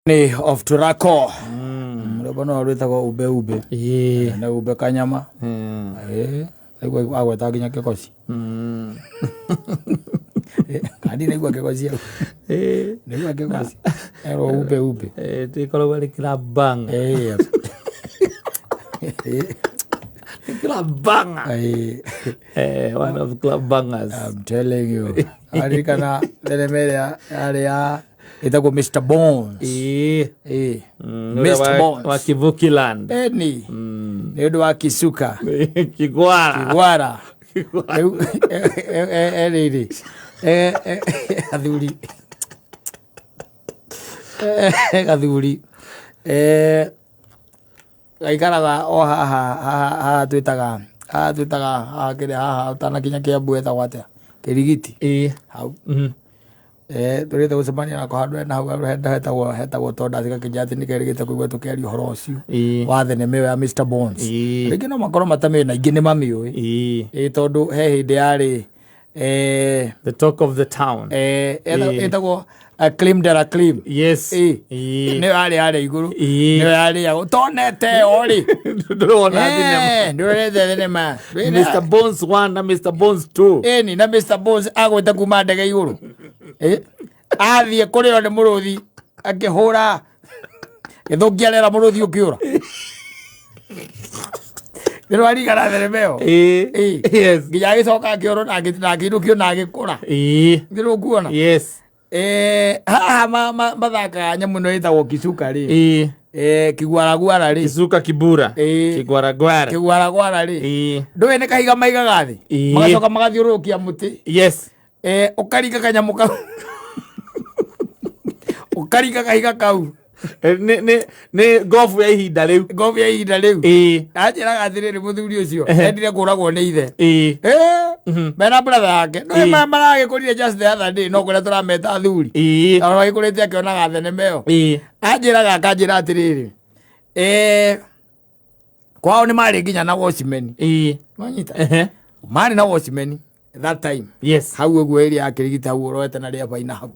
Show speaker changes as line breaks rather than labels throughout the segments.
Nĩ of Turako. Rwĩmbo no rwĩtagwo ube ube.
Ĩĩ.
Nĩ ube kanyama. Ĩĩ. Naigua agweta nginya kĩgoci. Kandi naigua kĩgoci hau.
Ĩĩ.
Naigua kĩgoci. Erwo ube ube.
Ĩkoragwo ĩrĩ club banger.
Ĩĩ.
Nĩ club banger.
Ĩĩ.
One of club bangers.
I'm telling you. Aririkana thenema ĩrĩa yarĩ ya ĩtagwo Mr. Bones.
Ĩĩ.
Ĩĩ.
Ũrĩa
Mr. Bones.
wa Kivukiland.
Eni. Nĩ ũndũ wa Kisuka.
Kigwara.
Kigwara. Rĩu rĩrĩ athuri gathuri gaikaraga o haha haha haha twĩtaga haha twĩtaga haha kĩrĩa haha ũtanakinya Kĩambu hetagwo atĩa Kĩrigiti.
Ĩĩ.
Hau. Tũrĩte gũcemania nako handũ hena hau hetagwo hetagwo Tondas gakĩnjĩra atĩ nĩkerĩgĩte kũigua tũkĩaria ũhoro ũcio
Ĩĩ.
wa thenema ĩyo ya Mr. Bones.
Ĩĩ.
Rĩngĩ no makorwo matamĩũĩ na ingĩ nĩ mamĩũĩ.
Ĩĩ.
Ĩĩ tondũ he hĩndĩ yarĩ
The talk of the town.
Ĩtagwo Cream de la Cream.
Yes.
Ĩĩ.
Ĩĩ.
Nĩyo yarĩ yarĩa igũrũ.
Ĩĩ.
Nĩyo yarĩagwo tonete ĩyo rĩ.
Ndũrona thinema.
Ndũronete thenema.
Mr. Bones 1 na Mr. Bones 2.
Ĩni na Mr. Bones agwĩte kuma ndege igũrũ. Athiĩ kũrĩo nĩ mũrũthi akĩhũra gĩthũkia rĩera mũrũthi ũkĩũra. Nĩrwarigana thenema ĩyo.
Ĩĩ.
Ĩĩ.
Yes.
Nginya agĩcoka akĩorwo na akĩinũkio na agĩkũra.
Ĩĩ.
Nĩrũkuona?
Yes.
Haha mathakaga nyamũ ĩno ĩtagwo kisuka rĩ.
Ĩĩ.
Kiguaraguara rĩ.
Kisuka kibura.
Ĩĩ.
Kigwaragwara.
Kiguaraguara rĩ.
Ĩĩ.
Ndũĩ nĩ kahiga maigaga thĩ.
Ĩĩ.
Magacoka magathiũrũrũkia mũtĩ.
Yes.
Ũkaringa kanyamũ kau. Ũkaringa kahiga kau.
Nĩ ngobu ya ihinda rĩu.
Ngobu ya ihinda rĩu.
Ĩĩ.
Anjĩraga atĩrĩrĩ mũthuri ũcio endire kũragwo nĩ ithe.
Ĩĩ.
Mena brother yake. Ndũĩ
Ĩĩ.
maragĩkũrire just the other day no kũrĩa tũrameta athuri.
Ĩĩ.
Tondũ agĩkũrĩte akĩonaga thenema ĩyo.
Ĩĩ.
Anjĩraga akanjĩra atĩrĩrĩ. Kwao nĩ marĩ nginya na watchman.
Ĩĩ.
Wanyita?
Ehe.
Marĩ na watchman that time.
Yes.
Hau ũguo area ya Kĩrigiti hau ũrorete na rĩa baina hau.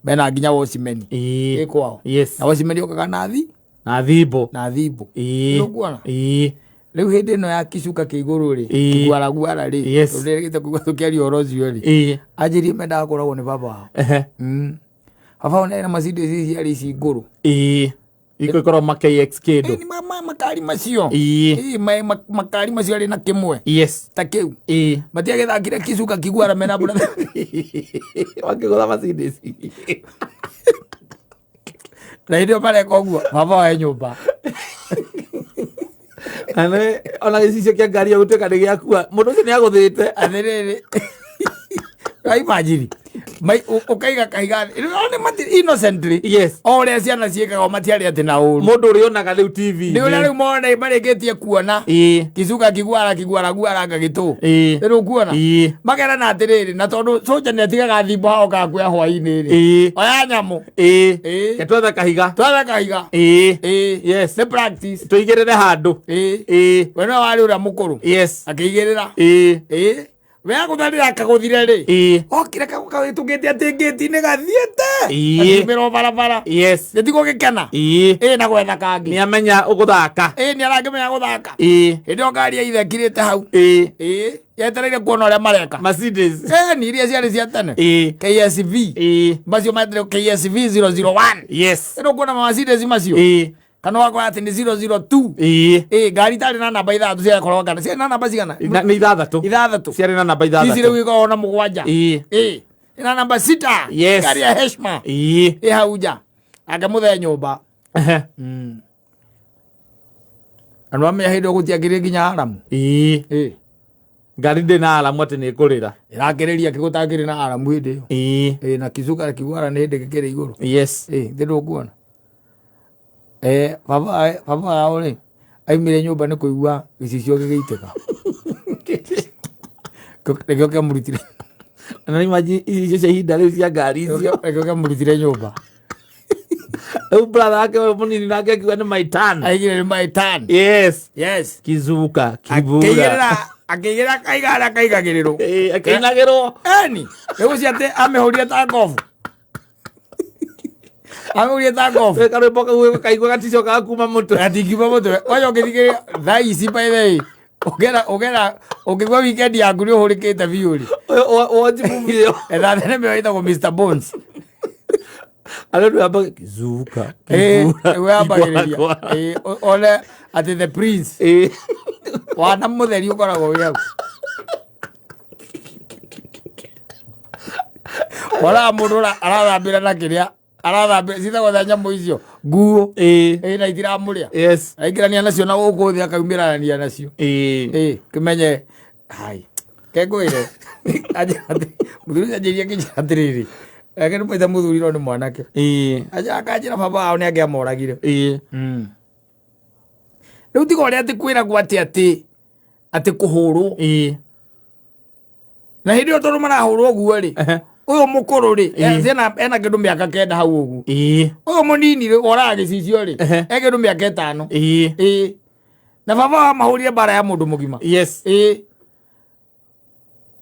Mena nginya watchman.
Ĩĩ.
Ĩ kwao.
Yes.
Na watchman okaga na thi
Na thimbo.
na thimbo.
Ĩĩ.
Nĩũkuona?
Ĩĩ.
Rĩu hĩndĩ ĩno ya kisuka kĩ igũrũ rĩ,
Ĩĩ.
kiguaraguara rĩ,
Yes.
tũrĩrĩgĩte kũigua tũkĩaria ũhoro ũcio rĩ,
Ĩĩ.
anjĩrie mendaga kũragwo nĩ baba wao.
Ehe.
Baba wao nĩ na Mercedes ici ciarĩ ici ngũrũ.
Ĩĩ. Igũkorwo ma KX kĩndũ.
Ĩĩ, makari macio.
Ĩĩ.
Ĩĩ, makari macio arĩ na kĩmwe.
Yes.
Ta kĩu.
Ĩĩ.
Matiagĩthakire kisuka kiguara mena brother.
Wakĩgũtha Mercedes.
Na hĩndĩ ĩyo mareka ũguo, baba wao e nyũmba.
Na nĩ ona gĩcicio kĩa ngari ĩyo gũtuĩka nĩ gĩakua mũndũ ũcio nĩ agũthĩte.
Atĩrĩrĩ. Wa imagine. Mai ũkaiga kahiga thĩ. Rĩu nĩ mati innocently.
Yes.
O ũrĩa ciana ciĩkaga o matiarĩ atĩ na ũru.
Mũndũ ũrĩa onaga rĩu TV.
Nĩ ũrĩa rĩu mona marĩkĩtie kuona.
Ĩĩ.
Kisuka kiguara kiguara guara ngagĩtũ.
Ĩĩ.
Rĩu kuona.
Ĩĩ.
Makerana atĩrĩrĩ na tondũ soja nĩ atigaga thimbo hao gakuya hwainĩ rĩ.
Ĩĩ.
Oya nyamũ.
Ĩĩ.
Ĩĩ.
Ke twethe kahiga.
Twethe kahiga.
Ĩĩ.
Ĩĩ.
Yes.
Nĩ practice.
Tũigĩrĩre handũ.
Ĩĩ.
Ĩĩ.
We nĩwe warĩ ũrĩa mũkũrũ.
Yes.
Akĩigĩrĩra.
Ĩĩ.
Ĩĩ. We agũtharĩra akagũthire rĩ.
Ĩĩ.
Okire kagũtũngĩte atĩ ngĩti-inĩ gathiĩte.
Ĩĩ.
Akiumĩra o barabara.
Yes.
Nĩtigwo gĩkena.
Ĩĩ.
Ĩĩ na gwetha kangĩ.
Nĩ amenya ũgũthaka.
Ĩĩ nĩ arakĩmenya gũthaka.
Ĩĩ.
Hĩndĩ ĩyo ngari ya ithe ĩkirĩte hau.
Ĩĩ.
Ĩĩ. Yetereire kuona ũrĩa mareka.
Mercedes.
Ĩĩ ni iria ciarĩ cia tene.
Ĩĩ.
KSV.
Ĩĩ.
Macio metĩrwo KSV 001.
Yes.
Ĩno kuona ma Mercedes macio.
Ĩĩ.
Kana wakora atĩ nĩ 002.
Ĩĩ.
Ĩĩ ngari itarĩ na namba ithathatũ ciakorwo kana ciarĩ na namba cigana?
Nĩ ithathatũ.
Ithathatũ.
Ciarĩ na namba
Ici rĩu
ithathatũ.
ikoragwo na mũgwanja.
Ĩĩ.
Ĩĩ. Ina namba sita.
Yes.
Ngari ya heshima.
Ĩĩ.
Ĩ hau nja. Akĩmũthee nyũmba.
Ehe.
Andũ amenya hĩndĩ ĩyo gũtiakĩrĩ nginya aramu.
Ĩĩ.
Ĩĩ.
Ngari ndĩ na aramu atĩ nĩ ĩkũrĩra.
Ĩrakĩrĩria kĩgũtakĩrĩ na aramu hĩndĩ ĩyo.
Ĩĩ.
Ĩĩ na kisuka kiguara nĩ hĩndĩ gĩkĩrĩ igũrũ.
Yes.
Ĩĩ thĩ ndũkuona. Baba wao rĩ aimire nyũmba nĩ kũigua gĩcicio gĩgĩitĩka. Nĩkĩo kĩamũrutire.
Na imagine icio cia ihinda rĩu cia ngari icio.
Nĩkĩo kĩamũrutire nyũmba.
Rĩu brother wake ũyũ mũnini nake akiuga nĩ my turn.
Aigire nĩ my turn.
Yes.
Yes.
Kizuka kibura.
Akĩigĩrĩra akĩigĩrĩra kaiga harĩa kaigagĩrĩrwo.
Ĩĩ, akĩinagĩrwo.
Eni. Rĩu ũcio atĩ amĩhũrire ta ngobu. Amũhũrire ta ngobu.
Karwĩmbo kau kaigua gaticokaga kuma mũtwe.
Gatingiuma mũtwe. Kwanja ũngĩthikĩrĩria thaa ici by the way, ũngĩenda ũngĩenda ũngĩigua weekend yaku nĩ ũhũrĩkĩte biũ rĩ.
Watch movie ĩyo.
Etha thenema ĩyo ĩtagwo Mr. Bones.
Arĩa ndũ kizuka.
Ĩĩ,
kibura,
nĩguo yambagĩrĩria.
kigwagwa.
Ĩĩ, one atĩ the prince
Ĩĩ.
wana mũtheri ũkoragwo wĩ hau. Wonaga mũndũ arathambĩra na kĩrĩa arathambĩra citagwo ta nyamũ icio nguo.
Ĩĩ.
Ĩĩ, na itiramũrĩa.
Yes.
Aingĩrania nacio na gũkũ thĩ akaumĩrania nacio.
Ĩĩ.
Ĩĩ, kĩmenye hai kengwĩre mũthuri ũcio anjĩria kĩnjĩra atĩrĩrĩ ake nĩ maitha mũthuri no nĩ mwanake
Ĩĩ.
Akanjĩra baba wao nĩ angĩamoragire.
Ĩĩ.
Rĩu tiga ũrĩa atĩ kwĩragwo atĩ atĩ atĩ kũhũrwo.
Ĩĩ.
Na hĩndĩ ĩyo tondũ marahũrwo ũguo rĩ,
Ehe.
ũyũ mũkũrũ rĩ,
Ĩĩ.
ena kĩndũ mĩaka 9 hau ũguo.
Ĩĩ.
Ũyũ mũnini rĩ, woraga gĩcicio rĩ,
Ehe.
e kĩndũ mĩaka 5.
Ĩĩ.
Ĩĩ. Na baba wao mahũrire mbara ya mũndũ mũgima.
Yes.
Ĩĩ.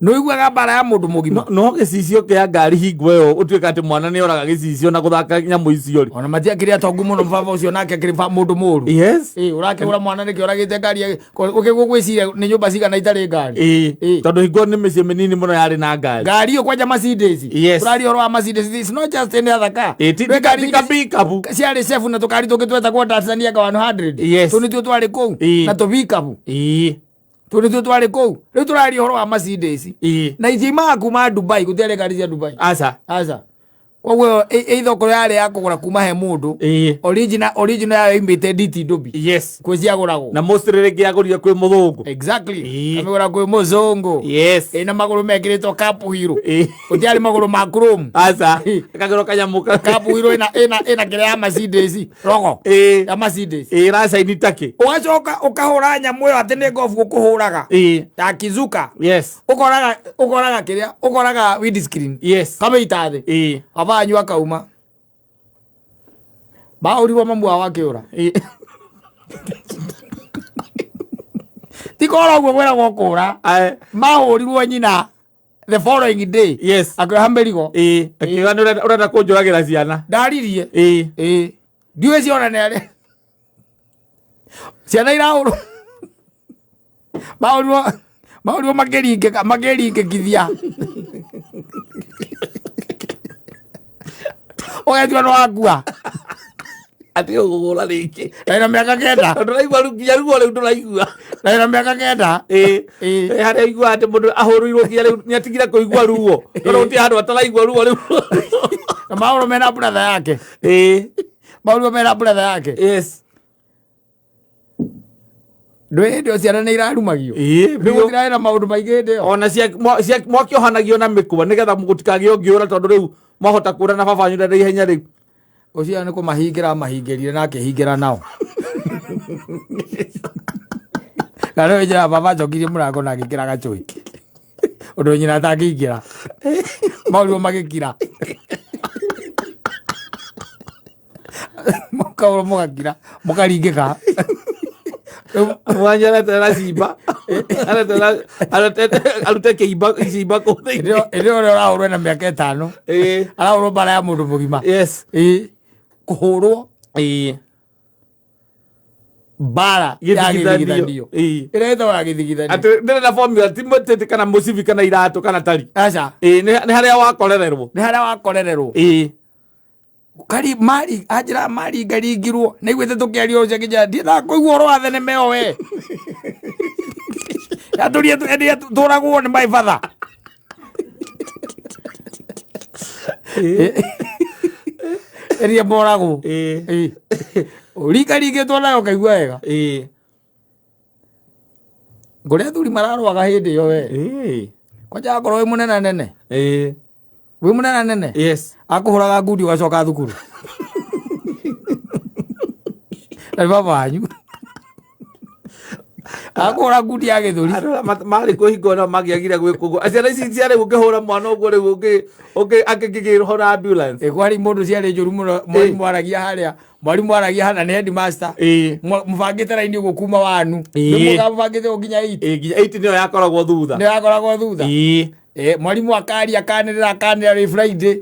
Nĩũiguaga mbara ya mũndũ mũgima?
No gĩcicio kĩa ngari hingo ĩyo ũtuĩka atĩ mwana nĩ oraga gĩcicio na gũthaka nyamũ icio rĩ.
Ona matiakĩrĩ atongu mũno baba ũcio nake akĩrĩ mũndũ mũru.
Yes.
Ĩĩ, ũrakĩgũra mwana nĩkĩ oragĩte ngari ũkĩgwo gwĩciria nĩ nyũmba cigana itarĩ ngari.
Ĩĩ.
Ĩĩ.
Tondũ hingo ĩyo nĩ mĩciĩ mĩnini mũno yarĩ na ngari.
Ngari ĩyo kwanja Mercedes.
Yes.
Tũraria ũhoro wa Mercedes, it's not just any other car.
Ĩĩ, ti
Kwĩ ngari
ti ka
ingĩ
pickup.
ciarĩ cebu na tũkari tũngĩ twetagwo Tanzania ka 100.
Yes.
Tũu nĩtuo twarĩ kũu
Ĩĩ.
na tũ pickup.
Ĩĩ.
Tũu nĩtuo twarĩ kũu. Rĩu tũraria ũhoro wa Mercedes.
Ĩĩ.
Na itiumaga kuma Dubai, gũtiarĩ ngari cia Dubai.
Aca.
Aca. Koguo ĩ thoko yarĩ ya kũgũra kuma he mũndũ.
Ĩĩ.
Original original yayo imĩte DT Dobi.
Yes.
Kwĩ ciagũragwo.
Na mostly rĩngĩ yagũrire kwĩ mũthũngũ.
Exactly.
Ĩĩ.
Amĩgũra kwĩ mũzũngũ.
Yes.
Ĩna magũrũ mekĩrĩtwo cup hero.
Ĩĩ.
Gũtiarĩ magũrũ ma chrome.
Aca.
Ĩĩ.
Kagũrũ kanyamũ ka.
Cup hero ĩna ĩna ĩna kĩrĩa ya Mercedes rogo.
Ĩĩ.
Ya Mercedes.
Ĩĩ racaini takĩ.
Ũgacoka ũkahũra nyamũ ĩyo atĩ nĩ ngobu ũkũhũraga.
Ĩĩ.
Ya Kizuka.
Yes.
Ũkoraga ũkoraga kĩrĩa ũkoraga windscreen.
Yes.
Kamĩita thĩ.
Ĩĩ.
Baba wanyu akauma. Mahũrirwo mamu wao akĩũra.
Ĩĩ.
Ti kora ũguo kwĩragwo kũra.
Ae.
Mahũrirwo nyina the following day.
Yes.
Akĩoha mĩrigo.
Ĩĩ. Akiuga nĩ ũrenda kũnjũragĩra ciana.
Ndaririe.
Ĩĩ.
Ĩĩ. Ndiũĩ ciona nĩ arĩa. Ciana irahũrwo. Mahũrirwo mahũrirwo makĩringĩka makĩringĩkithia. Ũgetua nĩ wakua.
Atĩ ũgũgũra rĩngĩ.
Na ĩna mĩaka 9.
Tondũ ndũraigua rĩu nginya ruo rĩu ndũraigua.
Na ĩna mĩaka 9.
Ĩĩ.
Ĩĩ.
Ĩ, harĩa aiguaga atĩ mũndũ ahũrĩirwo nginya rĩu nĩ atigire kũigua ruo. Tondũ gũtirĩ handũ ataraigua ruo rĩu.
Na mahũrwo mena brother yake.
Ĩĩ.
Mahũrirwo mena brother yake.
Yes.
Ndũĩ hĩndĩ ĩyo ciana nĩ irarumagio.
Ĩĩ.
Rĩu
biũ.
gũtirarĩ na maũndũ maingĩ hĩndĩ ĩyo.
Ona mwakĩohanagio na mĩkwa nĩgetha gũtikagĩe ũngĩũra tondũ rĩu mwahota kũra na baba wanyu ndarĩ ihenya rĩu.
Ũcio nĩ kũmahingĩra amahingĩrire na akĩhingĩra nao. Na rĩu njĩra baba acokirie mũrango na agĩkĩra gacũi. Ũndũ nyina atangĩingĩra. Maũrirwo magĩkira. Mũkaũrwo mũgakira mũkaringĩka. Rĩu
Mwanya areterera cimba. Areterera arute kĩimba cimba kũu
hĩndĩ
thĩinĩ.
ĩyo ũrĩa ũrahũrwo ena mĩaka 5.
Ĩĩ.
Arahũrwo mbara ya mũndũ mũgima.
Yes.
Ĩĩ. Kũhũrwo
Ĩĩ.
mbara ya
Gĩthigithanio.
gĩthigithanio.
Ĩĩ.
Ĩrĩa ĩtagwo ya gĩthigithanio.
Atĩ ndĩrĩ na formula ti mũtĩtĩ kana mũcibi kana iratũ kana tari.
Aca.
Ĩĩ nĩ harĩa wakorererwo.
Nĩ harĩa wakorererwo.
Ĩĩ.
Kari mari anjĩra maringaringirwo naiguĩte tũkĩaria ũcio akĩnjĩra ndiendaga kũigua ũhoro wa thenema ĩyo we. Yatũrie tũragwo nĩ my father. Ĩrĩa moragwo.
Ĩĩ.
Ĩĩ. Ũringaringĩtwo nayo ũkaigua wega.
Ĩĩ.
Kũrĩa athuri mararũaga hĩndĩ ĩyo we.
Ĩĩ.
Kwanja akorwo wĩ mũnene nene.
Ĩĩ.
Wĩ mũnene nene.
Yes.
Akũhũraga ngundi ũgacoka thukuru. Na nĩ baba wanyu. Akũhũra ngundi ya gĩthũri.
Andũ arĩa marĩ kwĩhinga nao mangĩagire gwĩka ũguo. Ciana ici ciarĩ ũngĩhũra mwana ũguo rĩu ũngĩ angĩkĩhũra ambulance.
Ĩ kwari mũndũ ciarĩ njũru mũno mwarimũ aragia harĩa mwarimũ aragia hana nĩ headmaster.
Ĩĩ.
Mũbangĩte raini ũguo kuma wanu.
Ĩĩ.
Nĩ mũbangĩte ũguo nginya 8.
Ĩĩ nginya 8 nĩyo yakoragwo thutha.
Nĩ yakoragwo thutha.
Ĩĩ.
Eh, mwarimu akaria akanĩrĩra akanĩrĩra rĩ Friday.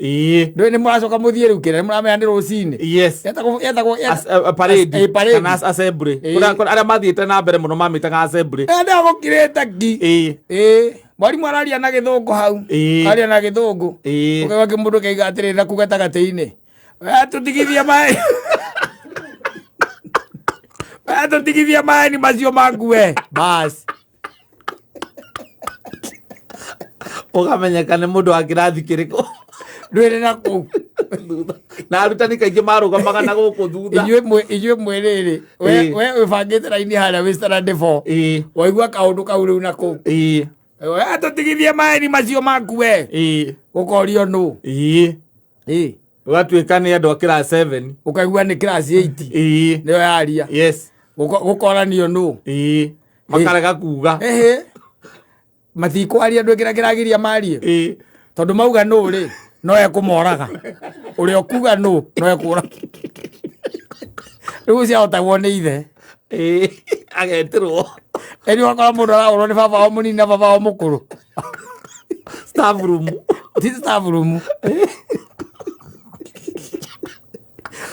Ndũĩ nĩ mũracoka mũthiĩ rĩu kĩrĩa nĩ mũramenya nĩ rũcinĩ.
Yes.
Yetagwo
Parade.
Parade.
Kana assembly.
Ĩĩ.
Arĩa mathiĩte na mbere mũno mamĩtaga assembly.
Enda gũkirĩte ngi. Ĩĩ. Mwarimu araria na gĩthũngũ hau. Aria na gĩthũngũ. Ũkaigua kĩmũndũ kĩaiga atĩrĩrĩ na kuu gatagatĩ-inĩ. We tũtigithie maĩ. We tũtigithie maĩ macio maku we. Bas.
Ũkamenyeka nĩ mũndũ wa kĩrathi kĩrĩkũ.
Ndwĩrĩ na kũu.
Thutha. Na arutani kaingĩ marũgamaga na gũkũ thutha.
Inyuĩ mwĩ rĩrĩ. We wĩbangĩte raini harĩa wĩ standard 4. Waigua kaũndũ kau rĩu na kũu. We tũtigithie maĩ macio maku we. Ũkorio nũ.
Ũgatuĩka nĩ andũ a class 7.
Ũkaigua nĩ class 8. Nĩyo yaria.
Yes.
Gũkoranio nũ.
Makarega kuga.
Ĩhĩ. Matikwaria ndwĩ kĩrĩa kĩragiria marie. Tondũ mauga nũ rĩ no ekũmoraga. Ũrĩa ũkuga nũ no ekũraga. Rĩu ciahotagwo nĩ ithe.
Agetĩrwo.
Ĩni ũgakora mũndũ arahũrwo nĩ baba wao mũnini na baba wao mũkũrũ.
Staff room.
Ti staff room.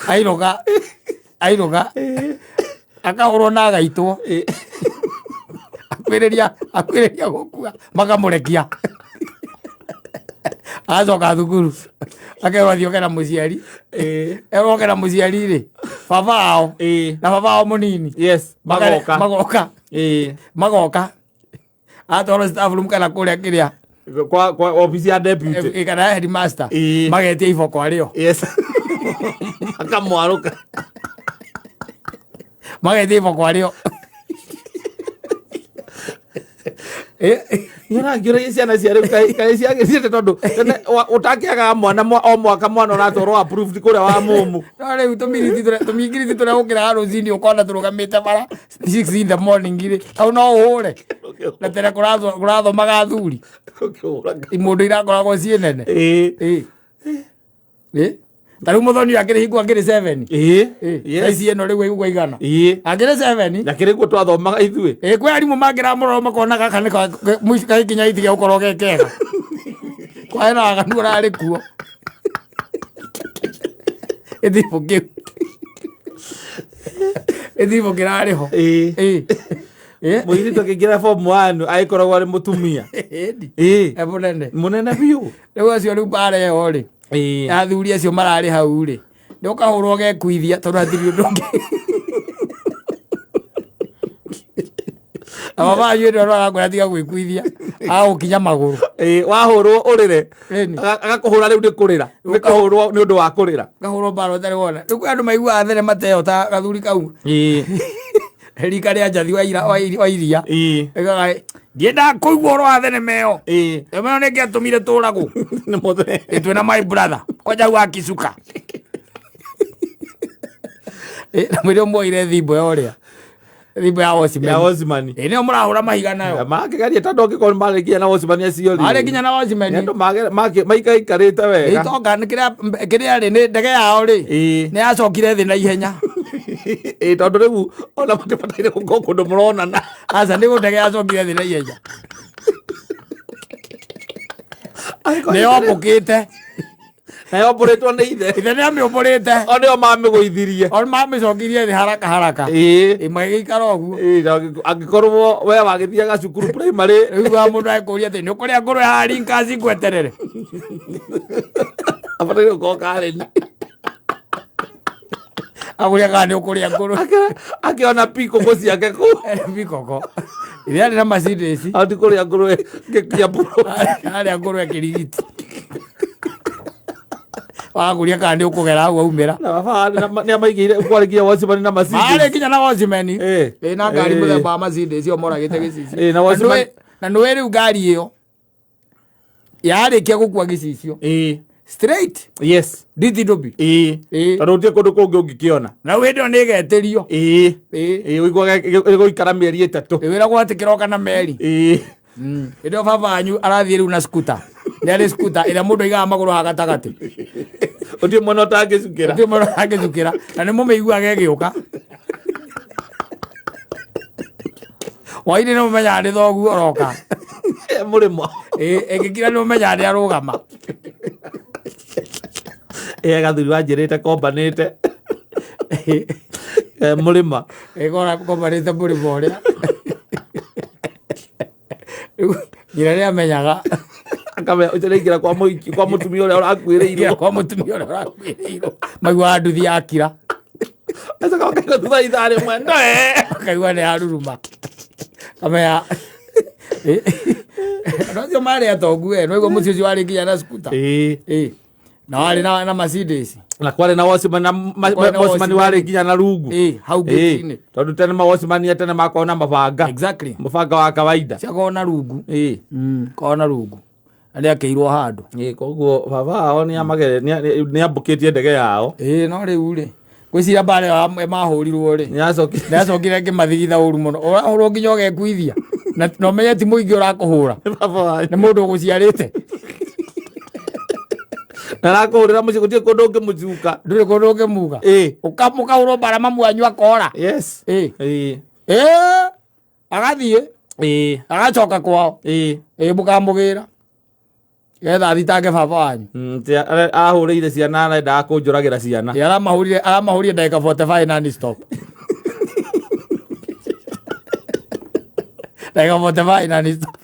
Ainũka. Ainũka. Akahũrwo na agaitwo. Akuĩrĩria gũkua makamũrekia. Agacoka thukuru. Akerwo athiĩ oke na mũciari. Erwo oke na mũciari rĩ, baba wao na baba wao mũnini.
Yes. Magoka.
Magoka. Magoka. Atwarwo staff room kana kũrĩa kĩrĩa.
Kwa office ya deputy.
Kana ya headmaster. Magetia iboko arĩo.
Yes. Makamwarũka.
Magetia iboko arĩo.
Nĩũrangĩũragia ciana cia rĩu kaĩ ciagĩrĩte tondũ tene ũtakĩagaga mwana o mwaka mwana ũratwarwo approved kũrĩa wa mũmũ.
No rĩu tũmingiriti tũrĩa ũkĩraga rũcinĩ ũkona tũrũgamĩte bara 6 in the morning rĩ, hau no ũhũre. Na tene kũrathomaga athuri. Imũndũ irakoragwo ciĩ nene. Ta rĩu mũthoni akĩrĩ hingo akĩrĩ 7. Thaa ici ĩno rĩu ĩgũkwa igana. Akĩrĩ 7.
Na kĩrĩ kuo twathomaga ithuĩ.
Kwĩ arimũ mangĩramũrora makona gaka nĩ gagĩkinya gĩti gĩa gũkorwo ge kega. Kwa hena waganu ũrarĩ kuo. Gĩthimũ kĩu. Gĩthimũ kĩrarĩ ho.
Mũirĩtu akĩingĩra form 1 agĩkoragwo arĩ mũtumia.
E mũnene.
Mũnene biũ.
Rĩu acio rĩu mbara ĩyo rĩ. Athuri acio mararĩ hau rĩ. Nĩ ũkahũrwo gekuithia tondũ hatirĩ ũndũ ũngĩ. Na baba wanyu hĩndĩ ĩyo arakwĩra tiga gwĩkuithia. Agũkinya magũrũ.
Wahũrwo ũrĩre. Agakũhũra rĩu nĩ kũrĩra. Nĩ kũhũrwo nĩ ũndũ wa kũrĩra.
Ngahũrwo mbara ũtarĩ wona. Rĩu kwĩ andũ maiguaga thenema ta ĩyo ta gathuri kau. Rika rĩa njathi wa iria. Ĩgaga ndiendaga kũigua ũhoro wa thenema ĩyo. Thenema ĩyo nĩkĩ yatũmire tũragwo.
Nĩ mũthee.
Twĩ na my brother. Kwanja hau akicuka. Na mwĩrĩ ũmwoire thimbo ya ũrĩa. Thimbo ya watchman.
Ya watchman.
Nĩyo mũrahũra mahiga nayo.
Makĩgeria tondũ angĩkorwo marĩ nginya na watchman acio rĩ.
Marĩ nginya na watchman.
Nĩ andũ maikaikarĩte wega.
Itonga nĩ kĩrĩa rĩ nĩ ndege yao rĩ. Nĩ yacokire thĩ na ihenya.
Tondũ rĩu ona matibataire gũkorwo kũndũ mũronana.
Aca nĩ ndege yacokire thĩ na ihenya. Nĩ yombũkĩte.
Na yombũrĩtwo nĩ ithe.
Ithe nĩ amĩũmbũrĩte.
O nĩo mamĩgũithirie.
O mamĩcokirie thĩ haraka haraka. Magĩikara ũguo.
Angĩkorwo we wagĩthiaga cukuru primary.
Rĩu wa mũndũ agĩkũria atĩ nĩ ũkũrĩa ngũrwe haha Rinkaci ngweterere.
Abataire gũkorwo Karen.
Agũria kana nĩ ũkũrĩa ngũrwe.
Akĩona pikoko ciake kũu.
Pikoko. Ithe arĩ na Mercedes.
Ati kũrĩa ngũrwe ngĩkia mburu.
Arĩa ngũrwe kĩrigiti. Wagũria kana nĩ ũkũgera hau waumĩra.
Na baba nĩ amaigĩire kwarĩ nginya watchman na Mercedes.
Marĩ nginya na watchman. Na ngari mũthemba wa Mercedes ĩyo moragĩte gĩcicio.
Na watchman.
Na nĩũĩ rĩu ngari ĩyo yarĩkia gũkua gĩcicio. Straight.
Yes.
DTW.
Tondũ gũtirĩ kũndũ kũngĩ ũngĩkĩona.
Na rĩu hĩndĩ ĩyo nĩ ĩgetĩrio.
Ũiguaga ĩgũikara mĩeri 3.
Ĩwĩragwo atĩ kĩroka na meri. Hĩndĩ ĩyo baba wanyu arathiĩ rĩu na scooter. Nĩ arĩ scooter ĩrĩa mũndũ aigaga magũrũ haha gatagatĩ.
Gũtirĩ mwena ũtangĩcukĩra.
Gũtirĩ mwena ũtangĩcukĩra. Na nĩ mũmĩiguaga ĩgĩũka. Hwaĩ-inĩ nĩ mũmenyaga nĩ thoguo ũroka.
Mũrĩmo.
Ĩngĩkira nĩ ũmenyaga nĩ arũgama.
Ĩ gathuri wanjĩrĩte kombanĩte mũrĩma.
Ĩkora kombanĩte mũrĩma ũrĩa. Rĩu nyina nĩ amenyaga.
Akamenya ũcio nĩaingĩra kwa mũhiki kwa mũtumia ũrĩa ũrakuĩrĩirwo.
Kwa mũtumia ũrĩa ũrakuĩrĩirwo. Maiguaga nduthi yakira.
Acoka makaigua thutha ithaa rĩmwe ndoe.
Akaigua nĩ aruruma. Kamenya andũ acio marĩ atongu we no mũciĩ ũcio warĩ nginya na skuta.
Ĩĩ.
Na warĩ na Mercedes.
Na kwarĩ na watchman na
Kwarĩ na
watchman
watchman.
warĩ nginya na rungu.
Ĩĩ, hau gate-inĩ.
Tondũ tene ma watchman a tene makoragwo na mabanga.
Exactly.
Mũbanga wa kawaida.
Ciakoragwo na rungu.
Ĩĩ.
Koragwo na rungu. Na nĩakĩirwo handũ.
Ĩĩ, koguo baba wao nĩambũkĩtie ndege yao.
Ĩĩ, no rĩu rĩ ngwĩciria mbara ĩyo mahũrirwo rĩ
Nĩacokire.
nĩacokire ngĩmathigitha ũru mũno. Ũrahũrwo nginya ũgekuithia. Na ũmenye ti mũingĩ ũrakũhũra.
Baba wanyu.
Nĩ mũndũ ũgũciarĩte.
Na arakũhũrĩra mũciĩ gũtirĩ kũndũ ũngĩmũcuka.
Ndũrĩ kũndũ ũngĩmuga.
Ĩĩ.
Ũkamũkahũrwo mbara mamu wanyu akora.
Yes.
Ĩĩ.
Ĩĩ.
Ĩĩ. Agathiĩ.
Ĩĩ.
Agacoka kwao.
Ĩĩ.
Ĩĩ mũkamũgĩra. Getha athitange baba wanyu.
Ahũrĩire ciana arendaga kũnjũragĩra ciana.
Ĩĩ, aramahũrire ndagĩka 45 non stop. Ndagĩka 45 non stop.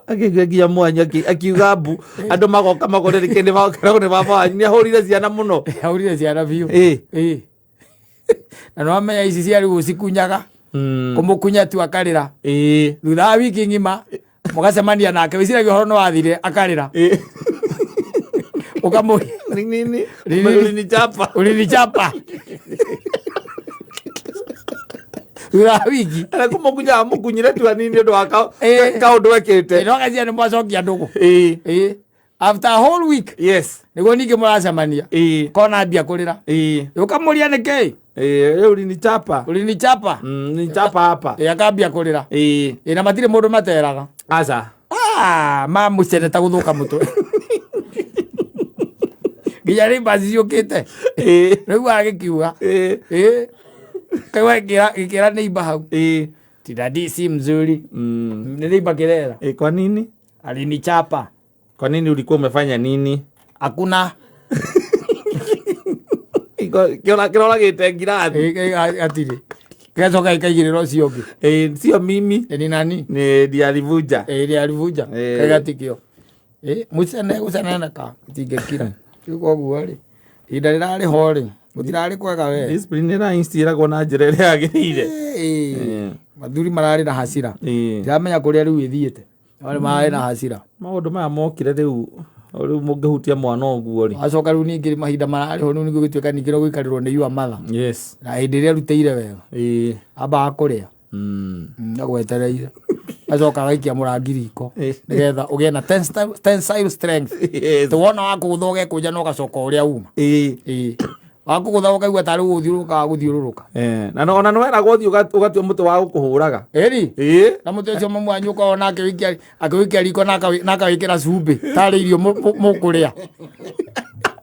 Akĩigua nginya mwanya akiuga mbu andũ magoka magũre nĩkĩ nĩ makeragwo nĩ baba wanyu nĩ ahũrire ciana mũno.
Ahũrire ciana biũ.
Ĩĩ.
Ĩĩ. Na nĩwamenya ici cia rĩu ũcikunyaga. Kũmũkunya tu akarĩra.
Ĩĩ.
Thutha wa wiki ng'ima mũgacemania nake wĩciragia ũhoro nĩ wathire akarĩra.
Ĩĩ.
Ũkamũria.
Nini?
Nini?
Ulinichapa.
Ulinichapa. Thutha wa wiki.
Ana kũmũkunya amũkunyire tu hanini ũndũ wa
Ĩĩ.
kaũndũ ekĩte.
Ĩĩ, no gacia nĩ mwacokia ndũgũ.
Ĩĩ.
Ĩĩ. After a whole week.
Yes.
Nĩguo ningĩ mũracemania.
Ĩĩ.
Kona ambia kũrĩra.
Ĩĩ.
Ũkamũria nĩkĩ?
Ĩĩ, rĩu ulinichapa.
Ulinichapa.
Ulinichapa hapa.
Ĩĩ, akambia kũrĩra.
Ĩĩ.
Ĩĩ, na matirĩ mũndũ materaga.
Aca.
Mamũcene ta gũthũka mũtwe. Nginya rĩ mbaci ciũkĩte.
Ĩĩ.
Rĩu agĩkiuga.
Ĩĩ.
Ĩĩ. Kaigua gĩkĩra neighbor hau.
Ĩĩ.
Ti daddy si mzuri. Nĩ neighbor kĩrera.
Ĩĩ, kwa nini?
Alinichapa.
Kwa nini ulikuwa umefanya nini?
Hakuna.
Kĩroragĩte ngirathi.
Ĩĩ, atirĩ. Gĩgacoka gĩkaigĩrĩra ũcio ũngĩ.
Ĩĩ, sio mimi.
Ĩĩ, ni nani?
Ni ndiye alivunja.
Ĩĩ, ndiye alivunja.
Ĩĩ.
Kĩgatikio. Ĩĩ, mũcene gũceneneka itingĩkira. Rĩu koguo rĩ, ihinda rĩrarĩ ho rĩ, gũtirarĩ kwega we.
Discipline ĩra instillagwo na njĩra ĩrĩa yagĩrĩire.
Ĩĩ. Mathuri mararĩ na hasira.
Ĩĩ.
Ndiramenya kũrĩa rĩu ĩthiĩte. Marĩ mararĩ na hasira.
Maũndũ maya mokire rĩu, rĩu mũngĩhutia mwana ũguo rĩ.
Acoka rĩu ningĩ mahinda mararĩ ho rĩu ningĩ gũtuĩka ningĩ no gũikarĩrwo nĩ your mother.
Yes.
Na hĩndĩ ĩrĩa arutĩire wega.
Ĩĩ.
Ambaga kũrĩa. Agwetereire. Acoka agaikia mũrangi riko. Nĩgetha ũgĩe na tensile strength.
Yes.
Wona wakũgũtha ũgekũnja na ũgacoka ũrĩa uma.
Ĩĩ.
Ĩĩ. Wakũgũtha ũkaigua tarĩ gũthiũrũrũka wagũthiũrũrũka.
Na ona nĩ weragwo ũthiĩ ũgatua mũtĩ wa gũkũhũraga.
Ĩri.
Ĩĩ.
Na mũtĩ ũcio mamu wanyu ũkoragwo na akĩwĩikia riko na akawĩkĩra cumbĩ tarĩ irio mũkũrĩa.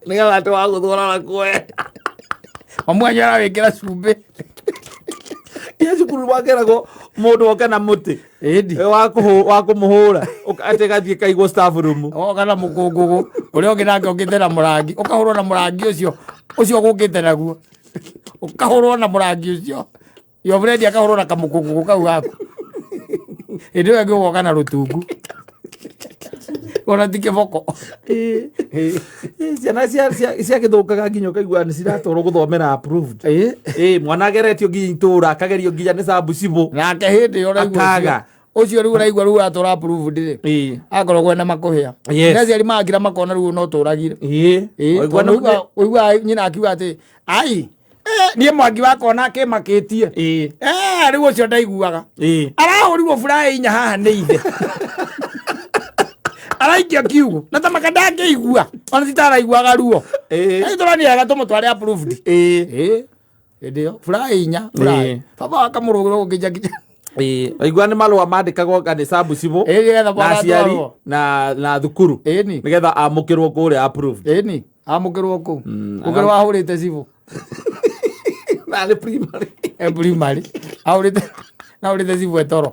Nĩgetha atĩ wagũthwo ũrora kuoya.
Mamu wanyu arawĩkĩra cumbĩ.
Nginya cukuru wakeragwo mũndũ oke na mũtĩ.
Ĩndi.
Wa kũmũhũra. Atĩ gathiĩ kaigwo staff room.
Oka na mũkũngũgũ ũrĩa ũngĩ nake ũkĩte na mũrangi. Ũkahũrwo na mũrangi ũcio ũcio ũgũkĩte naguo. Ũkahũrwo na mũrangi ũcio. Your friend akahũrwo na kamũkũngũgũ kau gaku. Hĩndĩ ĩyo ĩngĩ ũgoka na rũtungu. Ona ti kĩboko.
Ĩĩ. Ciana ciagĩthũkaga nginya ũkaigua nĩ ciratwarwo gũthomera approved.
Ĩĩ.
Ĩĩ, mwana ageretio nginya itũra, akagerio nginya nĩ sabu cibũ.
Nake hĩndĩ ĩyo ũraigua
Akaga.
ũcio rĩu ũraigua rĩu atwara approved rĩ.
Ĩĩ.
Akoragwo ena makũhĩa.
Yes.
Nĩ aciari magakira makona rĩu no tũragire.
Ĩĩ.
Ĩĩ,
Waigua
tondũ
nĩ-
ũiguaga nyina akiuga atĩ, ai, niĩ mwangi wakwa ona akĩmakĩtie.
Ĩĩ.
Rĩu ũcio ndaiguaga.
Ĩĩ.
Arahũrirwo buraĩ inya haha nĩ ithe. Araikia kiugo. Na ta maka ndangĩigua. Ona ti ta araiguaga ruo.
Ĩĩ.
Ĩĩ, tũrani wega tũmũtware approved.
Ĩĩ.
Ĩĩ. Hĩndĩ ĩyo, buraĩ inya, buraĩ.
Ĩĩ.
Baba wakamũrũgĩra gũkĩnja nginya.
Ĩĩ. Waigua nĩ marũa mandĩkagwo nga nĩ sabu cibũ.
Ĩĩ, nĩgetha
Na
mwana
aciari
atwarwo.
na thukuru.
Ĩni.
Nĩgetha amũkĩrwo kũrĩa approved.
Ĩni, amũkĩrwo kũu. Gũkĩrwo ahũrĩte cibũ.
Na nĩ primary.
E primary. Ahũrĩte, na ahũrĩte cibũ e toro.